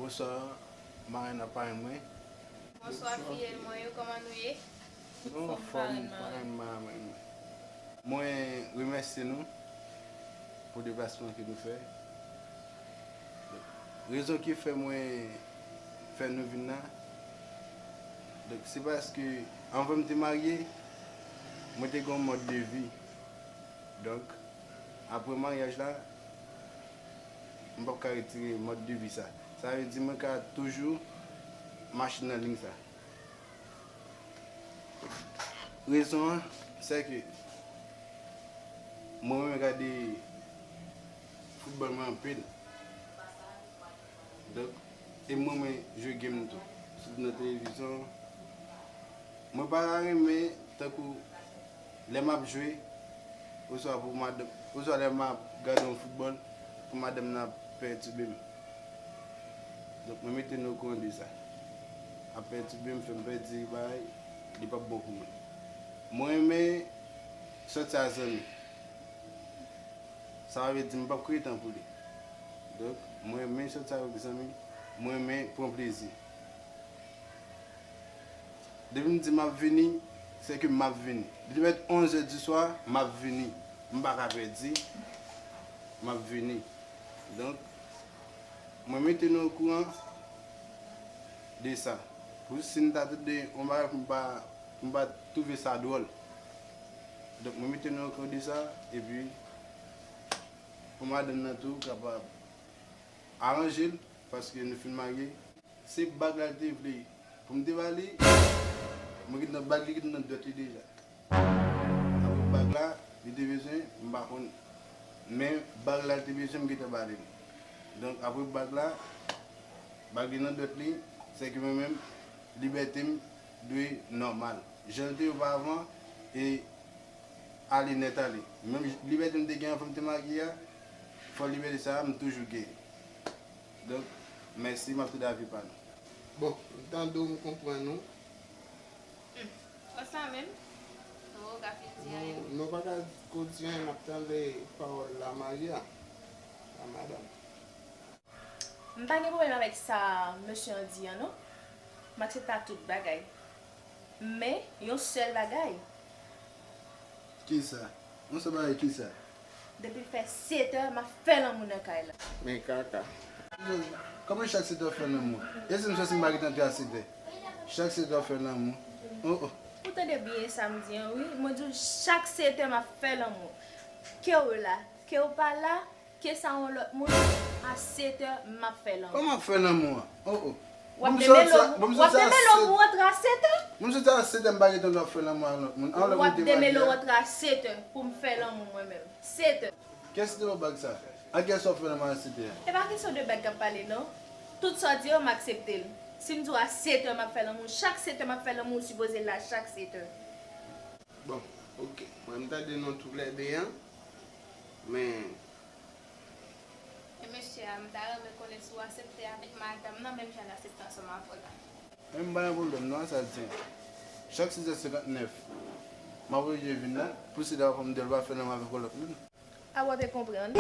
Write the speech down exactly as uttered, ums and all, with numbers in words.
Bonswa, marenn ak parenn mwen. Bonswa, fiyèl mwen yo, kòman nou ye? Nou anfòm, parenn mwen ak marenn mwen. Mwen remèsye nou pou deplasman ke nou fè. Rezon ki fè mwen, fè nou vin la, donk, se paske anvan m te marye, mwen te gen yon mòd de vi. Donk, apre maryaj la, m p ap ka retire mòd de vi sa. Sa vle di mwen ka toujou mache nan liy sa. Rezon an, se ke mwen renmen gade foutbòl mwen anpil. Donk, e mwen renmen jwe game tou. Sitou nan televizyon. Mwen pa renmen tankou lè m ap jwe, oswa pou madanm, oswa lè m ap gade yon foutbòl, pou madanm nan ap pètibe m. Donk, mwen mete nou okouran de sa. Ap pètibe m, fè m pèdi bagay, li p ap bon pou mwen. Mwen renmen sòti ak zanmi. Sa vle di m p ap kreye tan pou li. Donk, mwen renmen sòti avèk zanmi, mwen renmen pran plezi. Depi m di m ap vini, se ke m ap vini. Li te mèt onz è di swa, m ap vini. M pa ka pèdi, m ap vini. Donk, mwen mete nou okouran de sa. Pou si n ta tande yon bagay pou m pa, pou m pa twouve sa dwòl. Donk, mwen mete nou okouran de sa, epi pou madanm nan tou kapab aranje l, paske nou fin marye. Se bag la li te vle pou m te ba li, mwen gentan, bag li gentan nan dwèt li deja. Apre bag la, li te bezwen, m pa konn. Men bag la li te bezwen, m gentan ba li l. Donk, apre bag la, bag li nan dwèt li, se ke mwen menm, libète m dwe nòmal. Jan l te ye oparavan, e ale nèt ale. Menm libète m te gen anvan m te marye a, fò libète sa a, m toujou gen. Donk, mèsi, m ap tande avi pa nou. Bon, m tande w, m konprann ou. Hmm. Konsa menm? Ou ka fin di anyen? Non, non, pa ka ko di anyen, m ap tande pawòl la, Maria, la madanm. M pa gen pwoblèm avèk sa mesye an di an, non. M aksepte ak tout bagay. Men, yon sèl bagay. Kisa? Yon sèl bagay kisa? Depi l fè sèt è, m ap fè lanmou nan kay la. Men kaka. Kòman chak sèt è w fè lanmou? E si m sòti m pa gentan antre a sèt è? Chak sèt è w fè lanmou. Oh, oh. Ou tande byen sa m di an, wi. Mwen di w chak sèt è m ap fè lanmou. Ke w la, ke w pa la, ke sa yon lòt moun, a sèt è, m ap fè lanmou. Kòman w ap fè lanmou an? Oh, oh. W ap demele w, w ap demele w pou w antre a sèt è? Bon, m soti a sèt è, m pa gentan dwa fè lanmou ak lòt moun. W ap demele w antre a sèt è pou m fè lanmou mwen menm. Sèt è. Kiyès ki te ba w bag sa? Ak kiyès w ap fè lanmou a sèt è a? E pa kesyon de bag k ap pale, non. Tout sa w di yo, m aksepte l. Si m di w a sèt è m ap fè lanmou, chak sèt è m ap fè lanmou, ou sipoze la chak sèt è. Bon, oke. Mwen, m tande nou toulède an, men. E mesye a, m ta renmen konnen si w aksepte avèk madanm nan, menm jan l aksepte ansanm avè w la. Men m pa gen pwoblèm non, a sa l di an. Chak sis è senkantnèf, m ap oblije vin la, pou si la w ap fè m di l pa fè lanmou avèk yon lòt moun. A w te konprann.